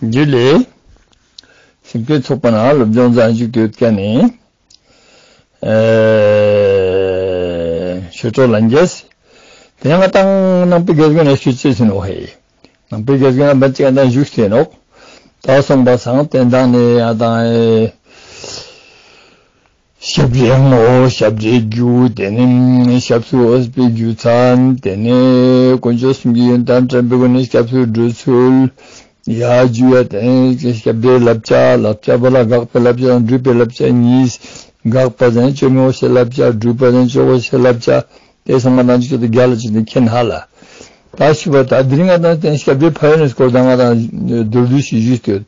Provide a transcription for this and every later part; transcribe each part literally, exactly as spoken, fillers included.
ཇུ་ལེ། སེམས་ཅན་ཚོགས་པ་ནང་སློབ་སྦྱོང་མཛད་བཞུགས་ཏེ་ཡོད་མཁན་ནི་ཨེ་ཆོས་གྲོགས་ལྷན་རྒྱས། དེ་ཡང་ང་དང་ནང་པའི་དགེ་རྒན་ནས་ཞུ་ཅེས་ཡིན་ནོག་ཧེ། ནང་པའི་དགེ་རྒན་ལ་མ་ཅིག་ང་དང་བཞུགས་ཏེ་ནོག། ད་སོང་པ་སང་དེ་དང་ནི་ང་དང་ཨེ་ཞབས་རའི་ངོ་བོ། ཞབས་རའི་རྒྱུ། དེ་ནས་ཞབས་སུ་འོས་པའི་རྒྱུ་མཚན། དེ་ནས་དཀོན་མཆོག་གསུམ་གྱི་ཡོན་ཏན་དྲན་པའི་སྒོ་ནས་ཞབས་སུ་འགྲོ་ཚུལ། ཡ་ཇུ་ཡ། དེ་ནས་ཞབས་རའི་བསླབ་བྱ། བསླབ་བྱ་བོ་ལ་དགག་པའི་བསླབ་བྱ་དང་སྒྲུབ་པའི་བསླབ་བྱ་གཉིས། དགག་པ་ཟེར་ན་ཅོ་མི་འོས་ཤེས་བསླབ་བྱ། སྒྲུབ་པ་ཟེར་ན་ཅོ་འོས་ཤེས་བསླབ་བྱ། དེ་ཚང་མ་ནང་ཆོས་ཀྱི་རྒྱ་ལ་ཆུད་དེ་མཁྱེན་ཧ་ལ། ད་ཞུ་བ་ད་དེ་རིང་ང་དང་དེ་ཞབས་རའི་ཕན་ཡོན་ནི་སྐོར་དང་ང་དང་མདོར་བསྡུས་ཤིག་ཞུས་ཏེ།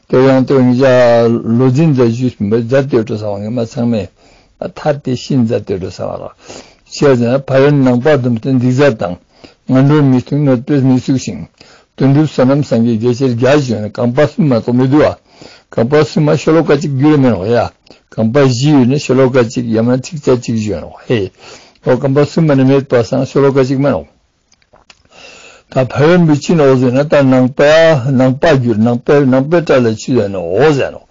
དེ་ཡང་དེ་ཉིད་ཀྱི་བློ་འཛིན་མཛད་ཞུས་པ་མཛད་དེ་འགྲོ་ས་བ་ངེས་མ་ཚང་མས་ཐར་ཏེ་ཤིན་མཛད་དེ་འགྲོ་ས་བ་ལ། ཞེས་ཟེར་ན་ཕན་ཡོན་ནང་པ་སྡོམ་བརྟན་སྡིག་ཟ་དང་། ངན་འགྲོར་མི་ལྟུང་གནོད་པས་མི་ཚུགས་ཤིང་། དོན་གྲུབ་བསོད་ནམས་སངས་རྒྱས་རྒྱ་ཆེར་རྒྱས་ཞུས་ན་རྐང་པ་གསུམ་མ་གཏོགས་མི་འདུག་བ། རྐང་པ་གསུམ་མ་ཤོ་ལོ་ཀ་གཅིག་བསྒྱུར་མེད་ནོག་ཡ། རྐང་པ་བཞི་ཡོད་ན་ཤོ་ལོ་ཀ་གཅིག་ཡང་མིན་ན་ཚིགས་བཅད་གཅིག་ཞུ་ནོག་ཧེ། འོ་རྐང་པ་གསུམ་མ་ནི་མེད་པ་སང་ཤོ་ལོ་ཀ་གཅིག་མ་ནོག། ད་ཕན་ཡོན་པོ་ཅི་ནོག་ཟེར་ན་ད་ནང་པ་ནང་པ་བསྒྱུར། ནང་པའི་ནང་པའི་སྒྲ་ལ་ཆུད་ཟེར་ནོག་འོ་ཟེར་ནོག།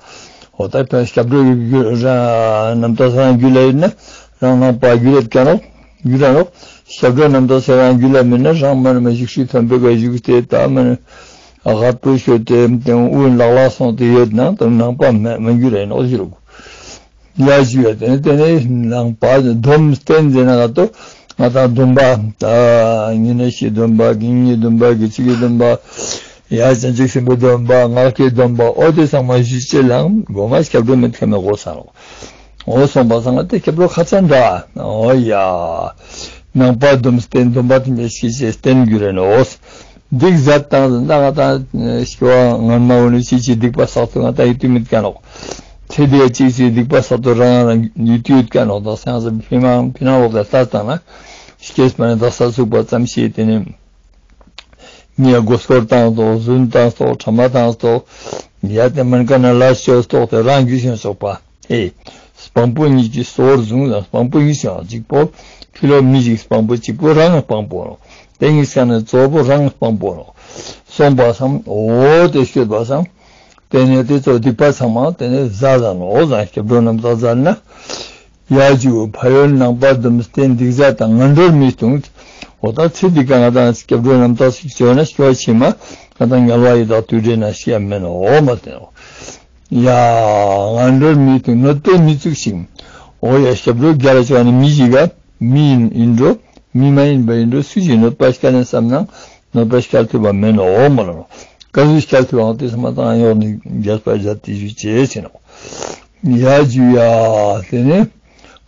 འོ་ད་ཕན་སྐྱབས་འགྲོ་གི་བསྒྱུར་རང་རྣམ་དག་ས་རང་རྒྱུད་ལ་ཡོད་ན་རང་ནང་པ་བསྒྱུར་ཡོད་ཀྱང་ནོག། བསྒྱུར་ར་ནོག། སྐྱབས་འགྲོ་རྣམ་དག་ས་རང་རྒྱུད་ལ་མེད་ན་རང་མ་ནི་མ་བཞུགས་ཤིག་ཐོན་པའི་ག་བཞུགས་ཏེ་ད་མ་ནི་ཧ་པོ་ཤོད་དེ་དེ་དབུ་ལག་ལ་སོང་སྟེ་ཡོད་ན་ད་ནང་པ་མ་མ་བསྒྱུར་ར་ཡིན་ནོག་ཞུ་རུག། ཡ་ཞུ་ཡ་དེ་ནས་དེ་ནས་ནང་པ་སྡོམ་བསྟེན་ཟེར་ན་ག་ཏོ་ང་དང་སྡོམ་པ་ད་ཉེ་གནས་ཀྱི་སྡོམ་པ་དགེ་བསྙེན་གྱི་སྡོམ་པ་དགེ་ཚུལ་གྱི་སྡོམ་པ་ཡ་བྱང་ཆུབ་སེམས་དཔའི་སྡོམ་པ་སྔགས་ཀྱི་སྡོམ་པ་འོ་དེ་ཚང་མ་ཞུ་ཅེས་ལའང་མགོ་མ་སྐྱབས་འགྲོ་མེད་མཁན་མེད་དགོས་ས་ནོག། འོ་སོང་པ་སང་དེ་སྐྱབས་འགྲོ་ཁ་ཚ་འདྲ་འོ་ཡ། ནང་པ་སྡོམ་བསྟེན་སྡོམ་པ་དེ་འདྲ་ཞིག་བྱས་བསྟེན་རྒྱུ་རེད་ནོག། འོ་སྡིག་ཟ་དང་ཟེར་ན་ད་ང་དང་སྐྱེ་བ་སྔོན་མ་བོ་ནི་ཅི་ཅི་སྡིག་པ་བསགས་ཏོ་ང་དང་ཡིད་དུ་མི་ཀ་ནོག། ཚེ་འདི་ཡ་ཅི་ཅི་སྡིག་པ་བསགས་ཏོ་རང་རང་ཡིད་དུ་ཡོད་ཀ་ནོག། ད་སང་ཟེར་ཕི་མ་ཕི་ནང་ལོག་ལ་ལྟ་ཙང་ན་སྐྱེས་པ་ནས་དག་ས་ཚུགས་པ་ཙམ་ཞིག་དེ་ནི་མི་ཡ་མགོ་སྐོར་བཏང་ཏོ་རྫུན་བཏང་ཏོ་ཕྲ་མ་བཏང་ཏོ་ཡ་དེ་མིན་ཀ་ན་ལ་ཤོས་ཏོག་དེ་རང་རྒྱུ་ཞིང་སོགས་པ། ཨེ། སྤང་པོ་གཉིས་ཀྱི་སོར་བཟུང་ལ་སྤང་པོ་གཉིས་ཀྱང་གཅིག་པོ། ཕི་ལོགས་མི་ཞིག་སྤང་པོ་གཅིག་པོ་རང་སྤང་པོ་ནོག། དེ་གཉིས་ཀ་ནི་གཙོ་བོ་རང་སྤང་པོ་ནོག། སོང་པ་སང་འོ་དེ་ཤོད་པ་སང་། དེ་ནས་དེ་ཚོ་སྡིག་པ་ཚང་མ་དེ་ནས་ཟ་ཟ་ནོག། འོ་ཟ་སྐྱབས་འགྲོ་རྣམ་དག་ཟ་ན། ཡ་ཇུ་ཕན་ཡོན་ནང་པ་སྡོམ་བསྟེན་སྡིག་ཟ་དང་ངན་འགྲོར་མི་ལྟུང་། འོ་ད་ཚེ་འདི་ཀ་ང་དང་སྐྱབས་འགྲོ་རྣམ་དག་ཞིག་བྱོས་ན་སྐྱོ་ཕྱི་མ་ང་དང་དམྱལ་བ་ཡི་དྭགས་དུད་འགྲོའི་ནང་ཤི་ཡ་མེད་ནོག། འོ་མ་བསྟེན་ནོག། ཡ། ངན་འགྲོར་མི་ལྟུང་གནོད་པས་མི་ཚུགས་ཤིང་། འོ་ཡ་སྐྱབས་འགྲོ་རྒྱལ་ལ་བྱུང་བ་ནི་མི་ཞིག་ག་མི་ཡིན་ཡིན་འགྲོ། མི་མ་ཡིན་པ་ཡིན་འགྲོ་སུ་ཞིག་གནོད་པ་སྐྱལ་ནས་བསམ་ནའང་གནོད་པ་སྐྱལ་ཐུབ་པ་མེད་ནོག་མ་ལ་ནོག། ག་ཟུག་སྐྱལ་ཐུབ་པའང་དེ་ཚང་མ་དང་ཡོག་ནི་རྒྱས་པ་བཞག་སྟེ་ཞུ་ཅེས་ཟེར་ནོག། ཡ་ཇུ་ཡ། དེ་ནས་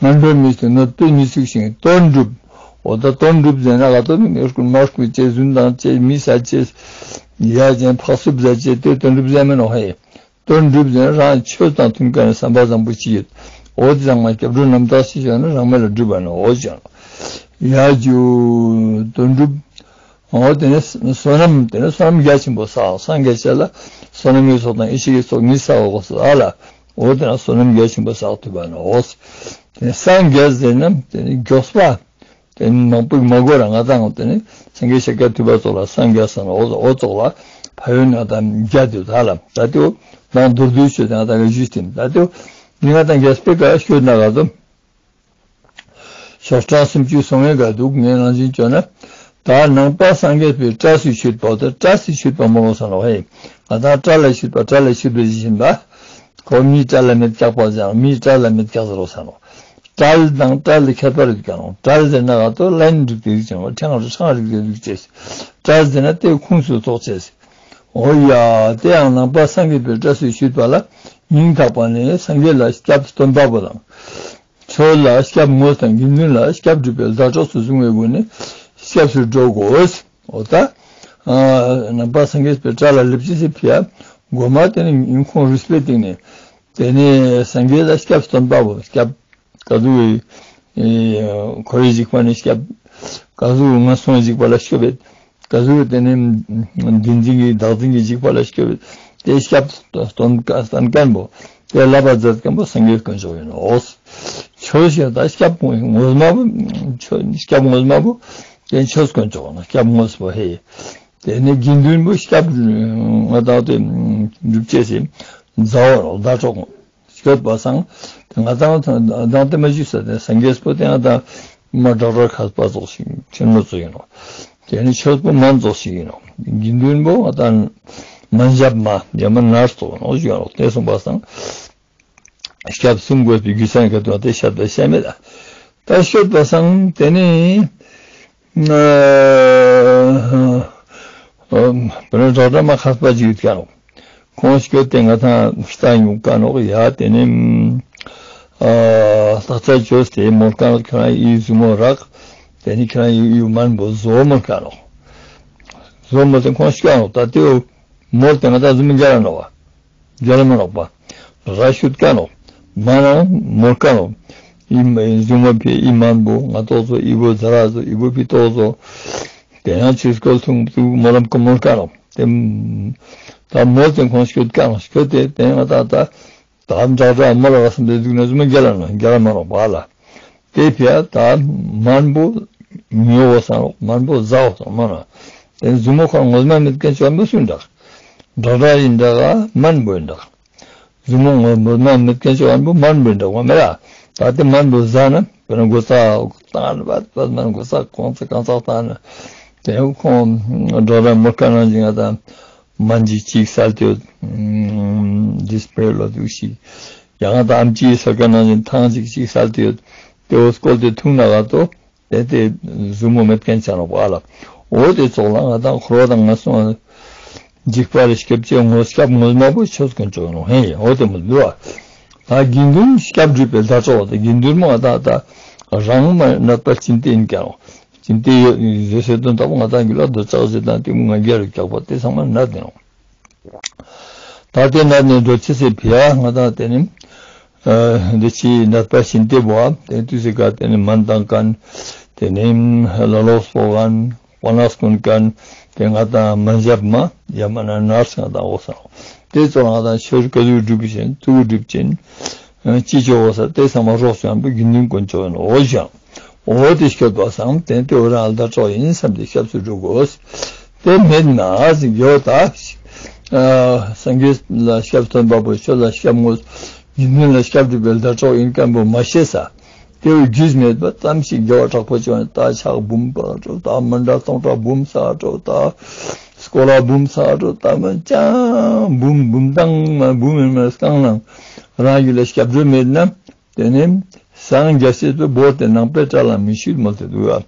ངན་འགྲོར་མི་ལྟུང་གནོད་པས་མི་ཚུགས་ཤིང་དོན་གྲུབ། འོ་ད་དོན་གྲུབ་ཟེར་ན་ག་ཏོ་ནི་མི་རྐུ་མ་རྐུ་ཅེས་རྫུན་བཏང་ཅེས་མི་ཟ་ཅེས་ཡ་ཅན་ཕག་སུབ་ཟ་ཅེས་དེ་དོན་གྲུབ་ཟེར་མེད་ནོག་ཧེ། དོན་གྲུབ་ཟེར་ན་རང་ཆོས་དང་མཐུན་ཀ་ནས་བསམ་པ་བཟང་པོ་ཅིག་ཡོད། འོ་དེ་ཚང་མ་སྐྱབས་འགྲོ་རྣམ་དག་ཞིག་བྱོས་ན་རང་མེད་ལ་འགྲུབ་པ་ནོག། འོ་ཅང་ཡ་ཇུ་དོན་གྲུབ། འོ་དེ་ནས་བསོད་ནམས་དེ་ནས་བསོད་ནམས་རྒྱ་ཆེན་པོ་བསགས། སངས་རྒྱས་ཆ་ལ་བསོད་ནམས་ཀྱི་ཚོགས་དང་ཡེ་ཤེས་ཀྱི་ཚོགས་གཉིས་བསགས་འོ་བསགས་ཨ་ལ། འོ་དེ་ན་བསོད་ནམས་རྒྱ་ཆེན་པོ་བསགས་ཐུབ་པ་ནོག། དེ་ནས་སངས་རྒྱས་ཟེར་ན་དེ་ནི་མགྱོགས་པ། དེ་ནི་མང་པོ་མ་དགོས་ར་ང་དང་དེ་ནི་སངས་རྒྱས་ཤཱཀྱ་ཐུབ་པ་ཙོགས་ལ་སངས་རྒྱས་ས་ན་འོ་འོ་ཙོགས་ལ་ཕན་ཡོན་ང་དང་རྒྱ་དེ་ད་ལ་ད་དེ་འོ་ནང་མདོར་བསྡུས་ཤོད་དེ་ང་དང་གི་ཞུས་ཏེ་ད་དེ་འོ་ནི་ང་དང་རྒྱས་པའི་ཀ་ཤོད་ན་ག་དོ། ཤོག་གྲངས་སུམ་ཅུ་སོང་བའི་ག་འདུག་ངས་ནང་བཞིན་བཅོས་ན། ད་ནང་པ་སངས་རྒྱས་པའི་སྐྲ་སུ་ཆུད་པ་དེ་སྐྲ་སུ་ཆུད་པ་མ་ནོག་ས་ནོག་ཧེ། ང་དང་སྐྲ་ལ་ཆུད་པ་སྐྲ་ལ་ཆུད་པ་ཞིག་བཞིན་པ། ཁོ་མིའི་སྐྲ་ལ་མེད་སྐྱག་པ་ཟེར་མིའི་སྐྲ་ལ་མེད་སྐྱག་ཟེར་རོ་ས་ནོག། སྐྲ་དང་སྐྲ་ལ་ཁྱད་པར་ཡོད་ཀྱང་ནོག། སྐྲ་ཟེར་ན་ག་ཏོ་ལན་འགྲིག་སྟེ་ཡོད་ཀྱང་ནོག་ཕྲེང་རུ་ཕྲེང་རིག་སྟེ་ཡོད་ཅེས། སྐྲ་ཟེར་ན་དེ་ཁུངས་སུ་གཏོགས་ཅེས། འོ་ཡ་དེ་ཡང་ནང་པ་སངས་རྒྱས་པའི་སྐྲ་སུ་ཆུད་པ་ལ་སྙིང་ཐག་པ་ནས་སངས་རྒྱས་ལ་སྐྱབས་སྟོན་པ་པོ་དང་། ཆོས་ལ་སྐྱབས་དངོས་དང་དགེ་འདུན་ལ་སྐྱབས་སྒྲུབ་པའི་ཟླ་གྲོགས་སུ་བཟུང་བའི་སྒོ་ནས་སྐྱབས་སུ་འགྲོ་དགོས། འོ་ད། ནང་པ་སངས་རྒྱས་པའི་སྐྲ་ལ་ལེབ་ཅི་སི་ཕི་ཡ། མགོ་མ་དེ་ནི་ཉིན་ཁོང་རུས་པའི་སྟེང་ནས། དེ་ནས་སངས་རྒྱས་ལ་སྐྱབས་སྟོན་པ་བོ་སྐྱབས། ག་ཟུག་འཁོར་བའི་འཇིགས་པ་ནས་སྐྱབས། ག་ཟུག་ངན་སོང་འཇིགས་པ་ལ་སྐྱོབ་པའི། ག་ཟུག་དེ་ནི་བདེན་འཛིན་གྱི་བདག་འཛིན་གྱི་འཇིགས་པ་ལ་སྐྱོབ་པའི། དེ་སྐྱབས་སྟོན་སྟོན་མཁན་པོ། དེ་བསླབ་པ་མཛད་མཁན་པོ་སངས་རྒྱས་དཀོན་མཆོག་ཡིན་ནོག། ཆོས་ཤིག་ད་སྐྱབས་དངོས་མ་བོ། ཆོས་སྐྱབས་དངོས་མ་བོ། དེ་ཆོས་དཀོན་མཆོག་ཡིན་ནོག་སྐྱབས་དངོས་པོ་ཧེ། དེ་ནས་དགེ་འདུན་པོ་སྐྱབས་ང་དང་དེ་ སྒྲུབ་ཅེས་སི་མཛའ་བོ་ནོག་ཟླ་གྲོགས། སྐྱོད་པ་སང་ང་དང་དང་དེ་མ་ཞུས་ས་དེ་སངས་རྒྱས་པོ་དེ་ང་དང་མ་དྲག་དྲག་མཁས་པ་ཙོགས་ཤིག་ཆེན་མོ་ཙོགས་ཡིན་ནོག། དེ་ནི་ཆོས་པོ་མན་ཙོགས་ཤིག་ཡིན་ནོག། དགེ་འདུན་པོ་ང་དང་མན་ཞབས་མ་ཡ་མ་ནར་ཙོགས་ནོག་ཞུ་ཡ་ནོག། དེ་སོང་པ་སང་སྐྱབས་གསུམ་དགོས་པའི་རྒྱུ་མཚན་ག་དོ་དེ་ཞབས་དེ་བཤད་མེད་ད། ད་སྐྱོད་པ་སང་དེ་ནི་ཨ་ཨ་དྲག་དྲག་མ་མཁས་པ་ཅིག་ཡོད་ཀྱག་ནོག། ཁོང་སྐྱོད་དེ་ང་དང་ལྟ་ཉུག་ཀ་ནོག་ཡ། དེ་ནི་ཨ་ལྟ་ཚ་ཅོས་ཏེ་མོལ་ཀ་ནོག། ཁྱོད་རང་ཡི་ཟུར་མོ་རག། དེ་ནི་ཁྱོད་རང་ཡི་ཡུ་མན་པོ་ཟོ་མོལ་ཀ་ནོག། ཟོ་མོལ་ཏེ་ཁོང་སྐྱོད་ནོག། ད་དེ་མོལ་ཏེ་ང་དང་ཟུར་མོ་རྒྱལ་ལ་ནོག་པ། རྒྱལ་ལ་མ་ནོག་པ། ར་ཤུད་ཀ་ནོག། མ་ནང་མོལ་ཀ་ནོག། ཨི་མ་ཟུར་མོ་ཕི་ཨི་མན་པོ་ང་ཏོག་ཙོ་ཨི་བོ་ཛ་ར་ཙོ་ཨི་བོ་ཕི་ཏོག་ཙོ། དེ་ཡང་ཆོས་སྐོར་ཐུང་ཐུང་མོལ་ལམ་ཀ་མོལ་ཀ་ནོག། དེ་ད་མོལ་ཏེ་ཁོང་སྐྱོད་ཀ་ནོག། སྐྱོད་དེ་དེ་ང་དང་ད་ད་དྲག་དྲག་མོལ་ལ་བསམ་སྟེ་འདུག་ན་ཟུར་མོ་རྒྱལ་ལ་ནོག། རྒྱལ་ལ་མ་ནོག་པ་ལ། དེ་ཕི་ཡ་ད་མན་པོ་ཉོ་བོ་ས་ནོག། མན་པོ་ཟ་བོ་ས་ནོག་མ་ན། དེ་ཟུར་མོ་ཁོ་རང་ངོ་མ་མེད་མཁན་ཅོ་བོ་སུ་འདྲ། དྲག་དྲག་ཡིན་འདྲ་ག་མན་པོ་ཡིན་འདྲ། ཟུར་མོ་ངོ་མ་མེད་མཁན་ཅོ་བོ་མན་པོ་ཡིན་འདྲ་ག་མེད་ལ། ད་དེ་མན་པོ་ཟ་ན་དཔེར་ན་སྒོ་ཙག་བཏང་ན་བ་བ་མན་སྒོ་ཙག་གང་ཙག་གང་ཙག་བཏང་ན། དེ་ཁོང་དྲག་དྲག་མོལ་ཀ་ནང་བཞིན་ང་དང་མན་ཅིག་ཅིག་སལ་ཏེ་ཡོད། ཌིས་པེ་ལོ་དུག་ཤིག། ཡང་ང་དང་ཨམ་ཆི་སལ་ཀ་ནང་བཞིན་ཐང་ཅིག་ཅིག་སལ་ཏེ་ཡོད། དེ་བོ་སྐོལ་ཏེ་འཐུང་ན་ག་ཏོ། དེ་དེ་ཟུར་མོ་མེད་མཁན་ཆ་ནོག་པ་ལ། འོ་དེ་ཙོགས་ལ་ང་དང་འཁོར་བ་དང་ངན་སོང་འཇིགས་པ་ལས་སྐྱོབ་ཅེས་ངོ་སྐྱབས་ངོ་མ་པོ་ཆོས་དཀོན་མཆོག་ནོག། ཧེ་འོ་དེ་མོ་འདུག་པ། ད་དགེ་འདུན་སྐྱབས་སྒྲུབ་པའི་ཟླ་གྲོགས་དེ་དགེ་འདུན་མོ་ང་དང་ད་རང་མ་ནད་པ་ཅིན་ཏེ་ཡིན་ཀྱང་ནོག། ཅིན་ཏེ་ཡོད་ཟེར་སྲོལ་དོན་དག་པོ་ང་དང་གི་ལ་འདོད་ཆགས་ཞེ་སྡང་གཏི་མུག་ང་རྒྱལ་རུ་སྐྱག་པ་དེ་ཚང་མ་ནད་དེ་ནོག། ད་དེ་ནད་ནས་འགྲོ་ཅེས་སི་ཕི་ཡ་ང་དང་དེ་ནི་ཨ་འདི་ཕི་ནད་པ་ཅིན་ཏེ་བོ་དེ་དུས་སི་ཀ་དེ་ནི་མན་བཏང་མཁན། དེ་ནི་ལ་ལོག་སྤོ་མཁན། པ་ན་སྐུན་མཁན། དེ་ང་དང་མན་ཞབས་མ་ཡ་མ་ན་ནར་སི་ང་དང་འོ་ས་ནོག། དེ་ཙོགས་ང་དང་ཆོས་སྐུ་གཟུགས་སྒྲུབ་ཅིན་ཙུག་སྒྲུབ་ཅིན་ཅི་ཅོ་འོ་ས་དེ་ཚང་མ་རོགས་ཅན་པོ་དགེ་འདུན་དཀོན་མཆོག་ཡིན་ནོག་འོ་ཞང་། འོ་དེ་སྐྱོད་པ་སང་དེ་དེ་འོ་རང་ལ་ཟླ་གྲོགས་ཡིན་བསམ་སྟེ་སྐྱབས་སུ་འགྲོ་དགོས། དེ་མེད་ན་ཟེར་གྱི་ཡོད་ད། སངས་རྒྱས་ལ་སྐྱབས་སྟོན་པ་པོ་ཆོས་ལ་སྐྱབས་དངོས། དགེ་འདུན་ལ་སྐྱབས་སྒྲུབ་པའི་ཟླ་གྲོགས་ཡིན་མཁན་པོ་མ་ཤེས་ས། དེ་བོ་རྒྱུས་མེད་པ་ཙམ་ཞིག་དགེ་བ་དྲག་པོ་བྱུང་ད་ཕྱག་འབུམ་པ་འགྲོ་ད་མཎྜལ་སྟོང་ཕྲག་འབུམ་ས་འགྲོ་ད་སྐོར་ར་འབུམ་ས་འགྲོ་ད་མ་ཅང་འབུམ་འབུམ་ཐང་མ་འབུམ་མེད་མ་རྐང་ལང་རང་རྒྱུད་ལ་སྐྱབས་འགྲོ་མེད་ན། དེ་ནས་སངས་རྒྱས་སི་བོར་ཏེ་ནང་པའི་གྲལ་ལ་མི་ཤུལ་མོལ་ཏེ་འདུག་ཡ།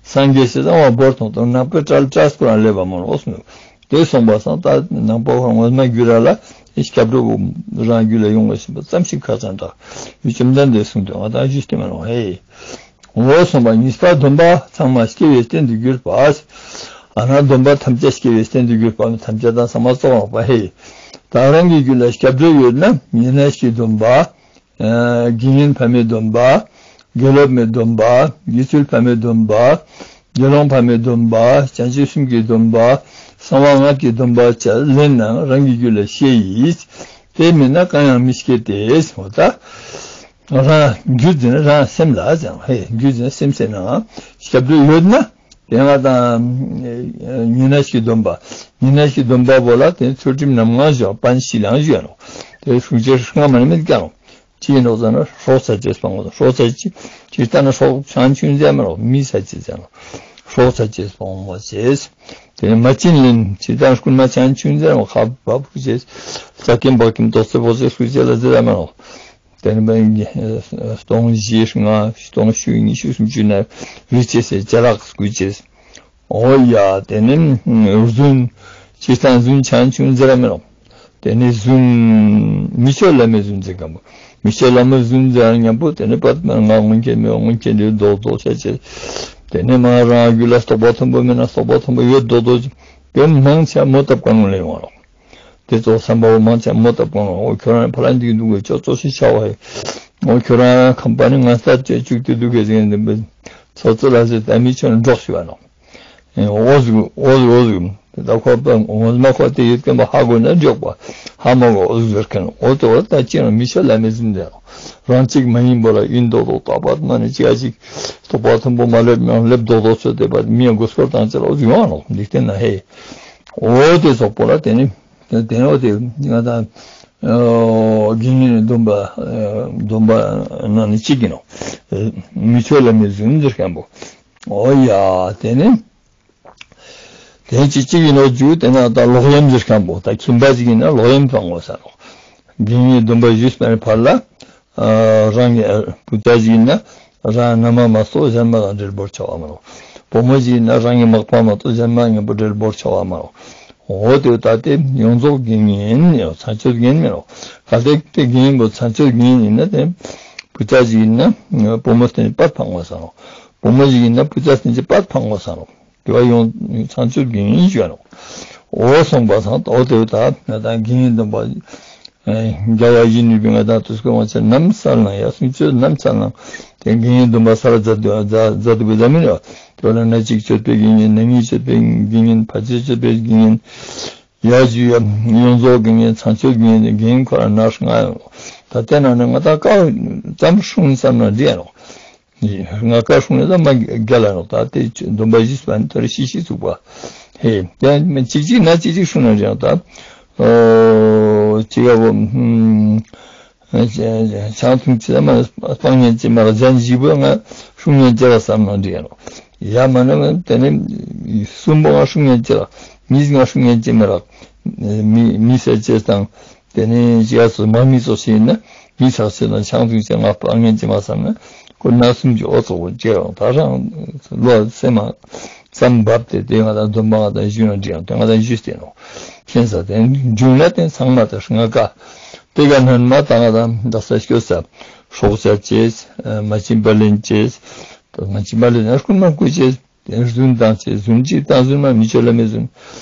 སངས་རྒྱས་སི་སང་བ་བོར་ཐོང་ཐོང་ནང་པའི་གྲལ་བཀྲ་སྐོར་རང་སླེབས་པ་མོ་ནོག་སོང་། དེ་སོང་པ་སང་ད་ནང་པ་ཁོ་ངོ་མ་རྒྱུད་ར་ལ་སྐྱབས་འགྲོ་བོ་རང་རྒྱུད་ལ་ཡོང་བ་ཞིག་པ་ཙམ་ཞིག་ཁ་ཚང་དྲག་ཡུལ་བཅོམ་ལྡན་འདས་གསུངས་ཏེ་ང་དང་ཞུས་ཏེ་མ་ནོག་ཧེ། འོ་སོང་པ་གཉིས་པ་སྡོམ་པ་ཚང་མ་སྐྱེ་བའི་རྟེན་དུ་གྱུར་པ། ཨ་ན་སྡོམ་པ་ཐམས་ཅད་སྐྱེ་བའི་རྟེན་དུ་གྱུར་པ་ཐམས་ཅད་དང་ཚང་མ་རྫོགས་ནོག་པ་ཧེ། ད་རང་གི་རྒྱུད་ལ་སྐྱབས་འགྲོ་ཡོད་ན་ཉེ་གནས་ཀྱི་སྡོམ་པ། ཨ་དགེ་བསྙེན་ཕ་མའི་སྡོམ་པ། དགེ་སློབ་མའི་སྡོམ་པ། དགེ་ཚུལ་ཕ་མའི་སྡོམ་པ། དགེ་སློང་ཕ་མའི་སྡོམ་པ། བྱང་ཆུབ་སེམས་ཀྱི་སྡོམ་པ། གསང་བ་སྔགས་ཀྱི་སྡོམ་པ་བཅས་ལེན་ན་རང་གི་རྒྱུད་ལ་སྐྱེ་ཡིས། དེ་མེད་ན་གང་ཡང་མི་སྐྱེ་སྟེ། འོ་ད་རང་རྒྱུད་འཛིན་རང་སེམས་ལ་ཟེར་ཧེ་རྒྱུད་འཛིན་སེམས་ཟེར་ན་སྐྱབས་འགྲོ་ཡོད་ན། དེ་ང་དང་ཉེ་གནས་ཀྱི་སྡོམ་པ། ཉེ་གནས་ཀྱི་སྡོམ་པ་བོ་ལ་དེ་ཚུལ་ཁྲིམས་རྣམ་ལྔ་བཞག་པན་ཞི་ལང་ཞུ་ཡ་ནོག། དེ་སྲུང་བྱེད་ལྔ་མ་ནི་མེད་ཀྱང་ནོག། ཅི་ཡིན་ནོག་ཟེར་ན་སྲོག་ཚ་ཅེས་སྤང་བ། སྲོག་ཚ་ཅི་ཅི་ལྟ་ན་སྲོག་ཆང་ཆུང་ཟེར་མ་ནོག་མི་ཚ་ཅེས་ཟེར་ནོག། སྲོག་ཚ་ཅེས་སྤང་བ་བྱེད། དེ་ནས་མ་བྱིན་ལེན་ཅི་ལྟ་ན་རྐུན་མ་ཆང་ཆུང་ཟེར་ནོག་ཁ་བ་ཕུག་ཅེས། རྩ་ཁེམ་བག་ཁེམ་ཏོག་ཙེ་བོ་ཙེ་སྐུ་ཅེས་ལ་ཟེར་མ་ནོག། དེ་ནས་སྟོང་བཞི་ལྔ་སྟོང་བཅུ་ཉི་ཤུ་སུམ་ཅུ་ན་རི་ཅེས་སེ་ཅ་ལག་སྐུ་ཅེས། འོ་ཡ་དེ་ནས་རྫུན་ཅི་སང་རྫུན་ཆང་ཆུང་ཟེར་མི་རུང་། དེ་ནས་རྫུན་མི་ཆོས་བླ་མའི་རྫུན་ཟེར་གམ་པོ། མི་ཆོས་བླ་མའི་རྫུན་ཟེར་མཉམ་པོ་དེ་ནས་པད་མ་ང་སྔོན་ཆད་མེད་སྔོན་ཆད་འདི་རྡོག་རྡོག་བྱ་ཅེས། དེ་ནས་མ་རང་རྒྱུད་ལ་རྟོགས་པ་མཐོན་པོ་མེད་ན་རྟོགས་པ་མཐོན་པོ་ཡོད་རྡོག་རྡོག་དེ་མང་ཆེ་མོ་བཏབ་ག་ནོག་ལེ་ཡོང་བ་རུང་། དེ་ཙོགས་བསམ་པ་བོ་མང་ཆེ་མོ་བཏབ་ག་ནོག། འོ་ཁྱོད་རང་ཕ་ལ་འདི་འདུག་གི་ཅོ་ཅོ་ཞིག་ཆ་བ་ཧེ། འོ་ཁྱོད་རང་ཁམས་པ་ནི་ང་ས་ཅེ་བཅུག་སྟེ་འདུག་གི་ཟེར་ནས་ཚོ་ཚོ་ལ་ཟེར་ད་མི་ཆོས་འགྲོགས་ཞུ་བ་ནོག། འོ་ཟུག་འོ་ཟུག་འོ་ཟུག་ད་ཁོ་པ་འོ་མ་ཁོ་དེ་ཡོད་མཁན་པ་ཧ་གོ་ན་འགྲོགས་པ་ཧ་མ་གོ་འོ་ཟུག་ཟེར་མཁན་འོ་དེ་འོ་ད་ཅི་ཡང་མི་ཆོས་བླ་མའི་རྫུན་ཟེར་ནོག། རང་གཅིག་མ་ཡིན་པོ་ལ་ཡིན་མདོག་མདོག་ད་པད་མ་ནི་ཅི་ཡ་ཅིག་རྟོགས་པ་མཐོན་པོ་མ་སླེབས་ཡང་སླེབས་མདོག་མདོག་ཚོད་དེ་པ་མི་ཡང་མགོ་སྐོར་བཏང་ཅེས་ལ་འོ་ཟུག་ཡོང་བ་ནོག། འདི་བལྟས་ན་ཧེ། འོ་དེ་ཙོགས་པོ་ལ་དེ་ནི། དེ་ནོ་དེ་ང་དང་དགེ་བསྙེན་ནི་སྡོམ་པ་སྡོམ་པ་ནང་ནི་གཅིག་ཨིན་ནོག་མི་ཆོས་བླ་མའི་རྫུན་ཟེར་ཁན་པོ། འོ་ཡ་དེ་ནི། དེ་ཅི་གཅིག་ཨིན་ནོག་ཞུ། དེ་ན་ད་ལོག་གཡེམ་ཟེར་ཁན་པོ་ད་ཁྱིམ་པ་ཞིག་ཨིན་ན་ལོག་གཡེམ་སྤང་དགོས་ས་ནོག་དགེ་བསྙེན་སྡོམ་པ་ཞུས་པའི་བར་ལ་རང་གི་བུ་ཚ་ཞིག་ཨིན་ན་རང་མནའ་མ་མ་གཏོགས་གཞན་མ་དང་འབྲེལ་བ་བོར་ཆོག་ག་མ་ནོག་བུ་མོ་ཞིག་ཨིན་ན་རང་གི་མག་པ་མ་གཏོགས་གཞན་མ་མཉམ་པོ་འབྲེལ་བ་བོར་ཆོག་ག་མ་ནོག་འོ་དེ་ད་དེ་ཡོངས་རྫོགས་དགེ་བསྙེན་ཨིན་ནོག་ཚངས་སྤྱོད་དགེ་བསྙེན་མེ་ནོག་གལ་ཏེ་དེ་དགེ་བསྙེན་པོ་ཚངས་སྤྱོད་དགེ་བསྙེན་ཨིན་ན་དེ་བུ་ཚ་ཞིག་ཨིན་ན་བུ་མོ་སྟན་པར་ཕང་དགོས་ས་ནོག་བུ་མོ་ཞིག་ཨིན་ན་བུ་ཚ་སྟན་པར་ཕང་དགོས་ས་ནོག་དེ་བོ་ཡོངས་ཚངས་སྤྱོད་དགེ་བསྙེན་ཞུ་ནོག་འོ་སོང་པ་སང་འོ་དེ་ད་ང་དང་དགེ་བསྙེན་སྡོམ་པ་རྒྱལ་བ་ཡིད་བཞིན་ནོར་བུའི་ང་དང་དུས་འཁོར་དབང་ཆེན་རྣམས་ས་ལ་ཡ་གསུང་ཆོས་རྣམས་ས་ལ་དེ་དགེ་བསྙེན་སྡོམ་པ་ས་ལ་མཛད་དུ་མཛད་དུ་བུ་ཚ་མེ་ནོག་དེ་བོ་ལ་ན་གཅིག་སྤྱོད་པའི་དགེ་བསྙེན་ན་གཉིས་སྤྱོད་པའི་དགེ་བསྙེན་ཕལ་ཆེར་སྤྱོད་པའི་དགེ་བསྙེན། ཡ་ཞུ་ཡ་ཡོངས་རྫོགས་དགེ་བསྙེན་ཚངས་སྤྱོད་དགེ་བསྙེན་དགེ་བསྙེན་ཁོ་རང་ན་ལྔ་ཡོད་ནོག་ད་དེ་ན་ནི་ང་དང་ཀ་ཙམ་སྲུང་ཙམ་ན་འགྲིག་ཡ་ནོག་ང་ཀ་སྲུང་ནི་ད་མ་རྒྱལ་ལ་ནོག་ད་དེ་སྡོམ་པ་ཞུས་པ་ནི་ཐོ་རེ་ཤི་ཤི་ཚུགས་པ། ཧེ་དེ་ཅིག་ཅིག་ན་ཅིག་ཅིག་སྲུང་ན་འགྲིག་ཡ་ནོག་ད་ཅི་ག་བོ། ཆང་འཐུང་ཅེས་མ་སྤང་ཉན་ཅེས་མ་རག་གཞན་བཞི་པོ་ང་སྲུང་ཉན་ཅེས་རག་བསམ་ན་འགྲིག་ཡ་ནོག་ཡ་མ་ན་དེ་ནི་གསུམ་པོ་ང་སྲུང་ཉན་ཅེས་རག་གཉིས་ང་སྲུང་ཉན་ཅེས་མ་རག་མི་མི་ཟ་ཅེས་དང་དེ་ནི་ཅི་ཡ་སོ་མ་མི་ཚོགས་ཤིག་ཡིན་ན་མི་ཚོགས་ཤིག་དང་ཆང་འཐུང་ཅེས་ང་སྤང་ཉན་ཅེས་མ་བསམ་ན་ཁོ་ན་གསུམ་གྱི་འོ་ཚོགས་པོ་སྐྱེ་ཡོང་ད་རང་བློ་སེམས་མ་བསམ་བབ་སྟེ་དེ་ང་དང་སྡོམ་པ་ང་དང་ཞུ་ན་འགྲིག་ཡ་ནོག་དེ་ང་དང་ཞུས་ཏེ་ནོག་མཁྱེན་ས་དེ་འབྱུང་ན་དེ་ཚང་མ་དང་ང་ཀ་དེ་ག་ནན་མ་ད་ང་དང་དག་ས་སྐྱོད་ས་སྲོག་བཅད་ཅེས་མ་བྱིན་པ་ལེན་ཅེས་མ་བྱིན་པ་ལེན་ན་རྐུན་མ་རྐུ་ཅེས་རྫུན་བཏང་ཅེས་རྫུན་ཅིག་བཏང་རྫུན་མ་མི་ཆོས་བླ་མའི་རྫུན།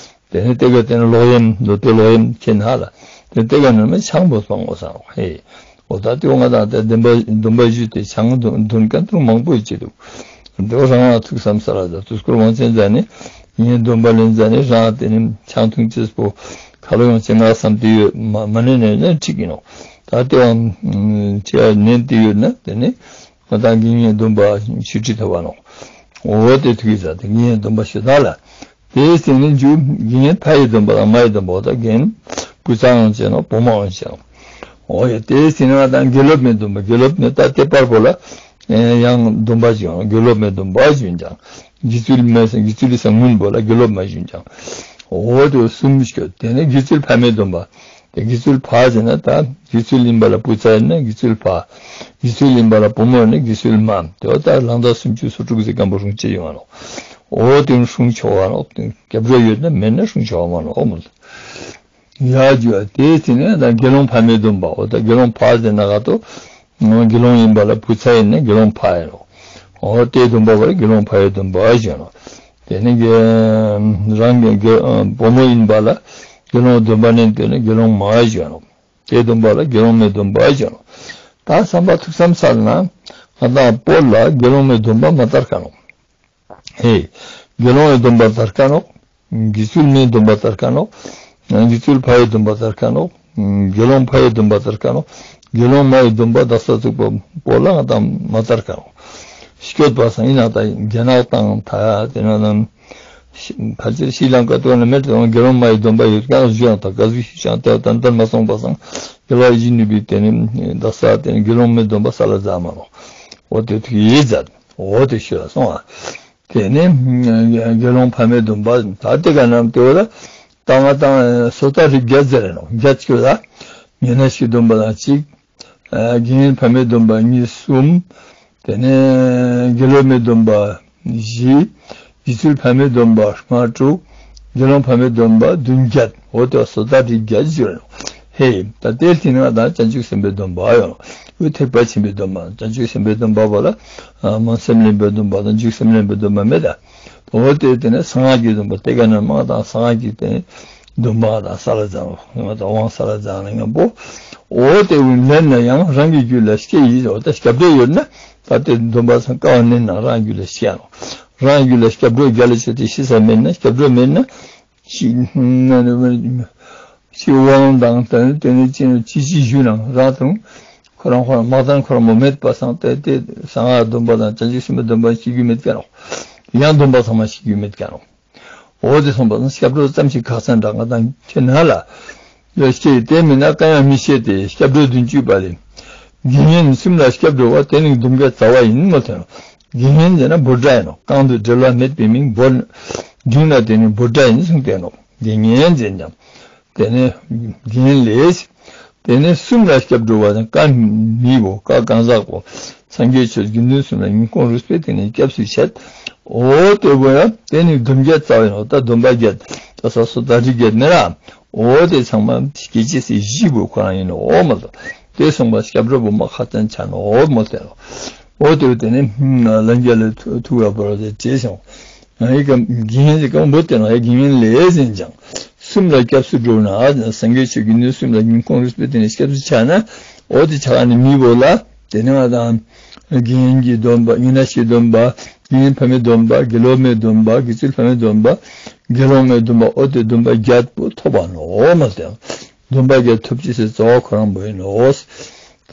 དེ་ནི་དེ་ག་དེ་ནི་ལོག་གཡེམ་མདོ་སྡེ་ལོག་གཡེམ་མཁྱེན་ཧ་ལ་དེ་དེ་ག་ནན་མ་ཆང་པོ་སྤང་དགོས་ས་ནོག་ཧེ། འོ་ད་དེ་འོ་ང་དང་དེ་སྡོམ་པ་སྡོམ་པ་ཞུས་ཏེ་ཆང་འདོན་མཁན་དུ་མང་པོ་ཡོད་ཅེ་འདུག་དེ་འོ་རང་ང་ཐུགས་བསམ་ས་ལ་ད་དུས་འཁོར་དབང་ཆེན་མཛད་ནི་ཡིན་སྡོམ་པ་ལེན་མཛད་ནི་རང་དེ་ནི་ཆང་འཐུང་ཅེས་པོ་ཁ་ལོ་ཡོང་ཅེས་ང་བསམ་དེ་ཡོད་མ་མ་ནེ་ནེ་ནེ་འགྲིག་གི་ནོག་ད་དེ་བ་ཅི་ནན་དེ་ཡོད་ན་དེ་ནི་ང་དང་དགེ་བསྙེན་སྡོམ་པ་ཆུ་ཁྲི་ཐོབ་པ་ནོག་འོ་དེ་ཐུགས་ཡིད་ཟ་དེ་དགེ་བསྙེན་སྡོམ་པ་ཞུ་ད་ལ། དེའི་སྟེང་ནས་འཇུག་དགེ་བསྙེན་ཕ་ཡི་སྡོམ་པ་དང་མ་ཡི་སྡོམ་པ་འོ་ད་རྒན་བུ་ཚ་ཡང་བྱས་ནོག་བུ་མོ་ཡང་བྱས་ནོག་འོ་ཡ་དེའི་སྟེང་ནས་ང་དང་དགེ་སློབ་མའི་སྡོམ་པ་དགེ་སློབ་མའི་ད་དེ་པར་པོ་ལ་ཡང་སྡོམ་པ་ཞིག་ཡོང་དགེ་སློབ་མའི་སྡོམ་པ་ཞིག་ཡོང་ཀྱང་དགེ་ཚུལ་མའི་དགེ་ཚུལ་ལི་ས་སྔོན་པོ་ལ་དགེ་སློབ་མ་ཞིག་ཡོང་ཀྱང་འོ་དེ་གསུམ་ཞིག་དེ་ནས་དགེ་ཚུལ་ཕ་མའི་སྡོམ་པ། དེ་དགེ་ཚུལ་ཕ་ཟེར་ན་ད་དགེ་ཚུལ་ཡིན་པ་ལ་བུ་ཚ་ཡིན་ན་དགེ་ཚུལ་ཕ། དགེ་ཚུལ་ཡིན་པ་ལ་བུ་མོ་ཡིན་ན་དགེ་ཚུལ་མ། དེ་བ་ད་ལང་ད་སུམ་ཅུ་སོ་དྲུག་ཟེར་སྐམ་པོ་སྲུང་ཅེས་ཡོང་བ་ནོག་འོ་དེ་སྲུང་ཆོག་བ་ནོག་སྐྱབས་འགྲོ་ཡོད་ན་མེད་ན་སྲུང་ཆོག་བ་ནོག་འོ་མོ། ཡ་ཇུ་བ་དེ་ཚེ་ནས་ད་དགེ་སློང་ཕ་མའི་སྡོམ་པ་འོ་ད་དགེ་སློང་ཕ་ཟེར་ན་ག་ཏོ། དགེ་སློང་ཡིན་པ་ལ་བུ་ཚ་ཡིན་ན་དགེ་སློང་ཕ་ཡིན་ནོག་འོ་དེ་སྡོམ་པ་བ་ལ་དགེ་སློང་ཕ་ཡི་སྡོམ་པ་ཞུ་ནོག་དེ་ནས་རང་གི་བུ་མོ་ཡིན་པ་ལ་དགེ་སློང་སྡོམ་པ་ནན་དེ་ནས་དགེ་སློང་མ་ཞུ་ནོག་དེ་སྡོམ་པ་ལ་དགེ་སློང་མའི་སྡོམ་པ་ཞུ་ནོག་ད་བསམ་པ་ཐུགས་བསམ་ས་ན་ང་དང་པོ་ལ་དགེ་སློང་མའི་སྡོམ་པ་མ་དར་ཁ་ནོག་ཧེ། དགེ་སློང་མའི་སྡོམ་པ་དར་ཁ་ནོག་དགེ་ཚུལ་མའི་སྡོམ་པ་དར་ཁ་ནོག་དགེ་ཚུལ་ཕ་ཡི་སྡོམ་པ་དར་ཁ་ནོག་དགེ་སློང་ཕ་ཡི་སྡོམ་པ་དར་ཁ་ནོག་དགེ་སློང་མ་ཡི་སྡོམ་པ་དག་ས་ཚུགས་པ་པོ་ལ་ང་དང་མ་དར་ཁ་ནོག་སྐྱོད་པ་སང་ཡིན་ན་ད་རྒྱ་ནག་དང་ད་དེ་ན་དང་ཕལ་ཆེར་ཤྲི་ལང་ཀ་དེ་ན་མེད་དེ་དགེ་སློང་མ་ཡི་སྡོམ་པ་ཡོད་ཀྱང་ཞུ་ཡང་ད་ག་ཟུག་ཞུ་ཀྱང་དེ་ཏན་ཏན་མ་སོང་པ་སང་རྒྱལ་བ་ཡིད་བཞིན་ནོར་བུའི་དེ་ནི་དག་ས་དེ་ནི་དགེ་སློང་མའི་སྡོམ་པ་ས་ལ་མཛད་མ་ནོག་འོ་དེ་ཐུགས་ཡིད་མཛད། འོ་དེ་ཤོད་ལ་སོང་ཨ། དེ་ནས་དགེ་སློང་ཕ་མའི་སྡོམ་པ་ད་དེ་ག་ནང་དེ་བོ་ལ་ད་ང་དང་སོ་ཐར་རིགས་བརྒྱད་ཟེར་རེ་ནོག་བརྒྱད་ཅིག་ལ་ཉོན་མོངས་པའི་སྡོམ་པ་དང་གཅིག་དགེ་བསྙེན་ཕ་མའི་སྡོམ་པ་གཉིས་གསུམ། དེ་ནས་དགེ་སློབ་མའི་སྡོམ་པ་བཞི། དགེ་ཚུལ་ཕ་མའི་སྡོམ་པ་ལྔ་དྲུག་དགེ་སློང་ཕ་མའི་སྡོམ་པ་བདུན་བརྒྱད། འོ་དེ་སོ་ཐར་རིགས་བརྒྱད་ཟེར་རེ་ནོག་ཧེ། ད་དེའི་སྟེང་ནས་ང་དང་བྱང་ཆུབ་སེམས་དཔའི་སྡོམ་པ་ཡོང་ནོག་འོ་ཐེག་པ་ཆེན་པོའི་སྡོམ་པ་བྱང་ཆུབ་སེམས་དཔའི་སྡོམ་པ་བོ་ལ་སྨོན་སེམས་ལེན་པའི་སྡོམ་པ་དང་འཇུག་སེམས་ལེན་པའི་སྡོམ་པ་མེད་ད། འོ་དེ་དེ་ནས་གསང་སྔགས་ཀྱི་སྡོམ་པ་དེ་ག་ནང་མ་དང་གསང་སྔགས་ཀྱི་དེ་སྡོམ་པ་དང་ས་ལ་ཛ་ནོག་དབང་ས་ལ་ཛ་ན་ཡང་པོ། འོ་དེ་བོ་ལེན་ན་ཡང་རང་གི་རྒྱུད་ལ་སྐྱེ་ཡིན། འོ་ད་སྐྱབས་འགྲོ་ཡོད་ན་ད་དེ་སྡོམ་པ་སང་ཀ་བ་ནན་ན་རང་རྒྱུད་ལ་སྐྱེ་ནོག་རང་རྒྱུད་ལ་སྐྱབས་འགྲོ་རྒྱལ་ལ་ཆེ་དེ་ཤི་ས་མེད་ན་སྐྱབས་འགྲོ་མེད་ན། ཅི་ཅི་དབང་དང་དེ་ནི་དེ་ནི་ཅི་ཅི་ཅི་ཞུ་ན་རང་དང་ཁོ་རང་ཁོ་རང་མ་དང་ཁོ་རང་མོ་མེད་པ་སང་དེ་དེ་གསང་སྔགས་སྡོམ་པ་དང་བྱང་ཆུབ་སེམས་དཔའི་སྡོམ་པ་ཤེས་རྒྱུ་མེད་ཀྱང་ནོག་ཡང་སྡོམ་པ་ཚང་མ་ཤེས་རྒྱུ་མེད་ཀྱང་ནོག་འོ་དེ་སོང་པ་སང་སྐྱབས་འགྲོ་ཙམ་ཞིག་ཁག་ཅན་འདྲ་ང་དང་ཁྱེད་ན་ལ། ཡོད་ཤེས་དེ་མིན་ན་གང་ཡང་མི་ཤེས་ཏེ། སྐྱབས་འགྲོ་བདུན་ཅུ་པ་ལས། དགེ་བསྙེན་གསུམ་ལ་སྐྱབས་འགྲོ་བ། དེ་ནི་སྡོམ་བརྒྱད་རྩ་བ་ཡིན་མོལ་ཏེ་ནོག། དགེ་བསྙེན་ཟེར་ན་འབོད་སྒྲ་ཡིན་ནོག། གང་དུ་འབྲེལ་བ་མེད་པའི་མིང་འབོད། འབྲིང་ལ་དེ་ནི་འབོད་སྒྲ་ཡིན་གསུངས་ཏེ་ནོག། དགེ་བསྙེན་ཟེར་ཀྱང་། དེ་ནས་དགེ་བསྙེན་ལས། དེ་ནས་གསུམ་ལ་སྐྱབས་འགྲོ་བ་དང་། ཀ་མི་བོ་ཀ་གང་ཟག་པོ། སངས་རྒྱས་ཆོས་དགེ་འདུན་གསུམ་ལ་སྙིང་ཁོང་རུས་པའི་དེ་ནས་སྐྱབས་སུ་མཆི། འོ་དེ་བོ་ཡང་དེ་ནི་སྡོམ་བརྒྱད་རྩ་བའི་ནོག། ད་སྡོམ་པ་བརྒྱད། ད་ས་སོ་ད་རིགས་བརྒྱད་ནི་ར། འོ་དེ་ཚང་མ་སྐྱེ་ཅེས་སི་གཞི་བོ་ཁོ་རང་ཡིན་ནོག་འོ་མོལ་ཏེ། དེ་སོང་པ་སྐྱབས་འགྲོ་བོ་མ་ཁག་ཅན་ཆ་ནོག་འོ་མོལ་ཏེ་ནོག། འོ་དེ་བོ་དེ་ནི་ལན་བརྒྱད་ལས་ཐུག་ལ་བར་དེ་བྱས་སོང་། ང་ཡི་ག་དགེ་བསྙེན་ཟེར་གང་བོ་དེ་ན་ཡ་དགེ་བསྙེན་ལས་ཟེར་ཀྱང་། གསུམ་ལ་སྐྱབས་སུ་འགྲོ་ན་སངས་རྒྱས་ཆོས་དགེ་འདུན་གསུམ་ལ་སྙིང་ཁོང་རུས་པའི་དེ་ནས་སྐྱབས་སུ་ཆ་ན། འོ་དེ་ཆ་ནི་མི་བོ་ལ། དེ་ནས་ང་དང་དགེ་བསྙེན་གྱི་སྡོམ་པ། དགེ་བསྙེན་ཕ་མའི་སྡོམ་པ། དགེ་བསྙེན་ཕ་མའི་སྡོམ་པ། དགེ་སློབ་མའི་སྡོམ་པ། དགེ་ཚུལ་ཕ་མའི་སྡོམ་པ། དགེ་སློང་མའི་སྡོམ་པ། འོ་དེ་སྡོམ་པ་བརྒྱད་པོ་ཐོབ་པ་ནོག་འོ་མོལ་ཏེ། སྡོམ་པ་བརྒྱད་ཐོབ་ཅེས་སི་རྩ་བ་ཁོ་རང་བོ་ཡིན་ནོག།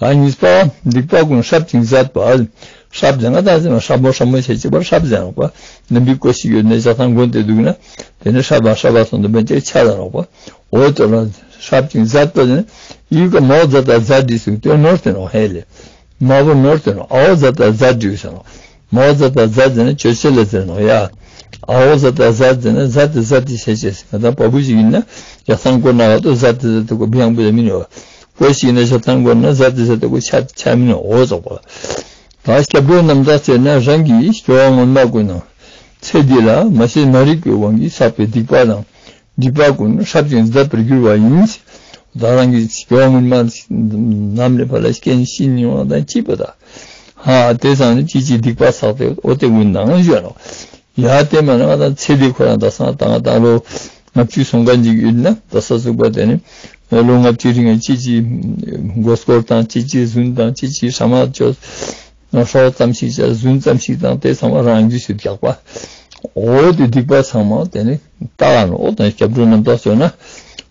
ད་གཉིས་པ། སྡིག་པ་ཀུན་སྲབ་ཅིང་ཟད་པ། སྲབ་ཟེར་ན་ད་ཟེར་ན་སྲབ་མོ་སྲབ་མོ་བྱེད་ཅེས་པ་སྲབ་ཟེར་ནོག་པ། ནམ་བི་ཀོ་ཤིག་ཡོད་ནས་ཇ་ཐང་གོན་ཏེ་འདུག་ན། དེ་ནི་སྲབ་པ་སྲབ་པ་སོང་དུ་བན་ཅིག་ཆ་ཟེར་ནོག་པ། འོ་དེ་ལ་སྲབ་ཅིང་ཟད་པ་ཟེར་ན། ཡུལ་ག་མོ་ཟད་ད་ཟད་དྲི་སུ་དོན་ནོར་ཏེ་ནོག་ཧེ་ལེ། མ་བོ་ནོར་ཏེ་ནོག། ཨའོ་ཟད་ད་ཟད་དྲི་ཟེར་ནོག། མོ་ཟད་ད་ཟད་ཟེར་ན་ཅོ་ཅེ་ལ་ཟེར་ནོག་ཡ། ཨའོ་ཟད་ད་ཟད་ཟེར་ན་ཟད་དེ་ཟད་དེ་བྱེད་ཅེས་ཟེར་ན། ད་བ་བུ་ཞིག་ཡིན་ན་ཇ་ཐང་གོན་ན་ག་ཏོ་ཟད་དེ་ཟད་དེ་གོ་བི་ཡང་བུ་ཡ་མིན་ཡོད། ཀོ་ཤིག་ན་ཇ་ཐང་གོན་ན་ཟད་དེ་ཟད་དེ་གོ་ཆ་ཆ་མིན་ནོག་འོ་ཟོག་པ། ད་སྐྱབས་འགྲོ་རྣམ་དག་བྱས་ན་རང་གི་སྐྱེ་བ་སྔོན་མ་ཀུན་ནང་ཚེ་འདི་ལ་མ་ཤེས་མ་རིག་པའི་དབང་གིས་བསགས་པའི་སྡིག་པ་དང་སྒྲིབ་པ་ཀུན་སྲབ་ཅིང་ཟད་པར་འགྱུར་བ་ཡིན། ད་རང་གི་སྐྱེ་བ་སྔོན་མ་ནམ་ནས་ཕར་ལ་སྐྱེ་ཤི་ནི་ཡོང་དང་ཅི་པོ་ད། ཧ་དེ་སང་ནི་ཅི་ཅི་སྡིག་པ་བསགས་ཏེ་འོ་དེ་ཀུན་ནང་བཞོན་ནོག། ཡ་དེ་མ་ན་ང་དང་ཚེ་འདི་ཁོ་རང་ད་སང་ད་ང་དང་ལོ་ལྔ་བཅུ་སོང་མཁན་ཅིག་ཡོད་ན། ད་ས་ཚུགས་པ་དེ་ནི་ལོ་ལྔ་བཅུའི་རིང་ཅི་ཅི་མགོ་སྐོར་དང་ཅི་ཅི་རྫུན་དང་ཅི་ཅི་ཧྲ་མ་ཅོ་སྲོག་ཙམ་ཞིག་བྱ་རྫུན་ཙམ་ཞིག་དང་དེ་ཚང་མ་རང་རྒྱུད་སུ་རྒྱག་པ། འོ་དེ་སྡིག་པ་ཚང་མ་དེ་ནི་ད་ག་ནོག། འོ་དང་སྐྱབས་འགྲོ་རྣམ་དག་བྱོས་ན།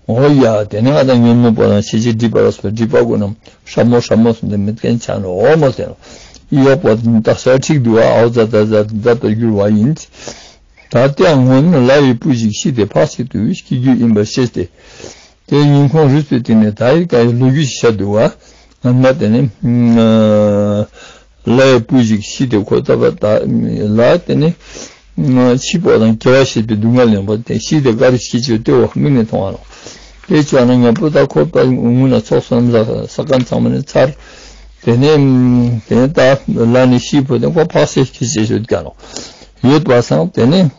འོ་ཡ་དེ་ནི་ང་དང་ཉོན་མོངས་པ་དང་ཤེས་བྱའི་སྒྲིབ་པ་ལ་སོགས་སྒྲིབ་པ་ཀུན་རྣམས་སྲབ་མོ་སྲབ་མོ་སོང་སྟེ་མེད་མཁན་ཆ་ནོག་འོ་མོལ་ཏེ་ནོག། ཡོག་པོ་དག་ས་ཁྲིག་འདུག་པ། ཨའོ་ཟད་ད་ཟད་ཟད་པར་འགྱུར་བ་ཡིན། ད་ལྟའང་སྔོན་ལྷ་ཡི་བུ་ཞིག་ཤི་སྟེ་འཕགས་ཚེ་དུ་སྐྱེ་རྒྱུ་ཡིན་པར་ཤེས་ཏེ། དེ་སྙིང་ཁོང་རུས་པའི་གཏིང་ནས་ད་ཡི་ག་ཡི་ལོ་རྒྱུས་ཤིག་བཤད་འདུག་པ། ང་མ་དེ་ནི་ལྷ་ཡི་བུ་ཞིག་ཤི་སྟེ་ཁོ་ད་པ་ད་ལ་དེ་ནི། འཆི་འཕོ་དང་སྐྱེ་བ་ཤེས་པའི་སྡུག་བསྔལ་ཡོང་པ་དེ་ཤི་དེ་ག་རུ་ཤི་ཆོས་དེ་བ་མིག་ནས་མཐོང་བ་ནོག། དེ་ཆོག་ན་ཉམ་པོ་ད་ཁོ་པ་ངུ་ན་ཚོགས་སམ་ས་ས་ཀན་ཚང་མ་ནས་ཚར། དེ་ནས་དེ་ནས་ད་ལ་ནི་ཤི་འཕོ་དེ་ཁོ་འཕགས་སེ་ཤི་ཆེ་ཤོད་ཀྱང་ནོག། ཡོད་པ་སང་དེ་ནས་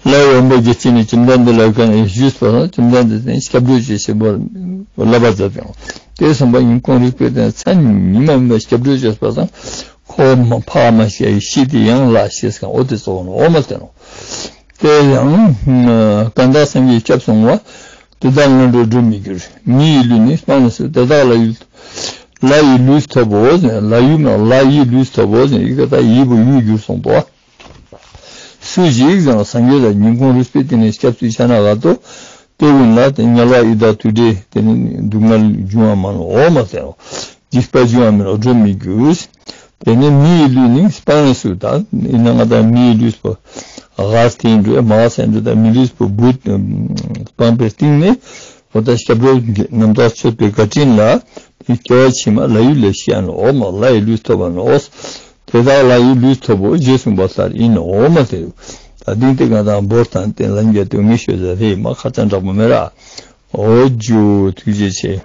ལྷ་ཡི་དབང་པོ་བརྒྱ་བྱིན་ནི་བཅོམ་ལྡན་འདས་ལ་གང་ཞུས་པ་སང་བཅོམ་ལྡན་འདས་དེ་སྐྱབས་འགྲོ་བྱེད་ཤེས་པར་བསླབ་པ་མཛད་ཀྱང་། དེ་སོང་པ་སྙིང་ཁོང་རུས་པའི་གཏིང་ནས་མཚན་ཉི་མ་མེད་པར་སྐྱབས་འགྲོ་བྱས་པ་སང་། ཁོ་མ་འཕགས་མ་ཤི་ཡ་ཤི་དེ་ཡང་ལ་ཤེས་གང་འོ་དེ་གཙོ་བོ་ནོག་འོ་མོལ་ཏེ་ནོག། དེ་ཡང་ཀ་ན་ད་སངས་རྒྱས་སྐྱབས་སོང་བ། དེ་དག་ངན་འགྲོར་འགྲོ་མི་འགྱུར། མི་ཡི་ལུས་ནི་སྤངས་ནས་སུ། དེ་དག་ལྷ་ཡི་ལྷ་ཡི་ལུས་ཐོབ་བོ་ཟེར། ལྷ་ཡུལ་ན་ལྷ་ཡི་ལུས་ཐོབ་བོ་ཟེར། ཡི་གེ་ད་ཡི་བོ་ཡུ་འགྱུར་སོང་པོ། སུ་ཞིག་ཟེར་ན་སངས་རྒྱས་ལ་སྙིང་ཁོང་རུས་པའི་གཏིང་ནས་སྐྱབས་སུ་ཆ་ན་ག་ཏོ། དེ་ཀུན་ལ་དེ་དམྱལ་བ་ཡི་དྭགས་དུད་འགྲོའི་དེ་ནི་སྡུག་བསྔལ་འབྱུང་བ་མ་ནོག་འོ་མོལ་ཏེ་ནོག། འཇིགས་པ་འབྱུང་བ་མེད་ནོག་འགྲོ་མི་འགྱུར། དེ་ནས་མི་ཡི་ལུས་ནི་སྤངས་ནས་སུ། ད་ཡིན་ན་ང་དང་མི་ཡི་ལུས་པོ་ག་སྟེ་འགྲོ་མ་སེ་འགྲོ་ད་མི་ལུས་པོ་བུད་སྤངས་པའི་སྟེང་ནས་འོ་ད་སྐྱབས་འགྲོ་རྣམ་དག་བྱེད་པའི་བཀའ་དྲིན་ལ་དེ་སྐྱེ་བ་ཕྱི་མ་ལྷ་ཡུལ་ལ་སྐྱེ་ཡ་ནོག་འོ་མོལ། ལྷ་ཡི་ལུས་ཐོབ་པ་ནོག། དེ་དག་ལྷ་ཡི་ལུས་ཐོབ་བོ་ཞེས་གསུངས་པ་ལྟར་ཡིན་ནོག་འོ་མོལ་ཏེ། ད་དེང་དེ་ང་དང་བོར་དང་དེ་ལན་རྒྱ་དུ་ངེས་ཤོས་ཟེར་རེད་མ་ཁ་ཚ་འདྲ་པོ་མེད་ར། འོ་ཇུ་ཐུགས་རྗེ་ཆེ།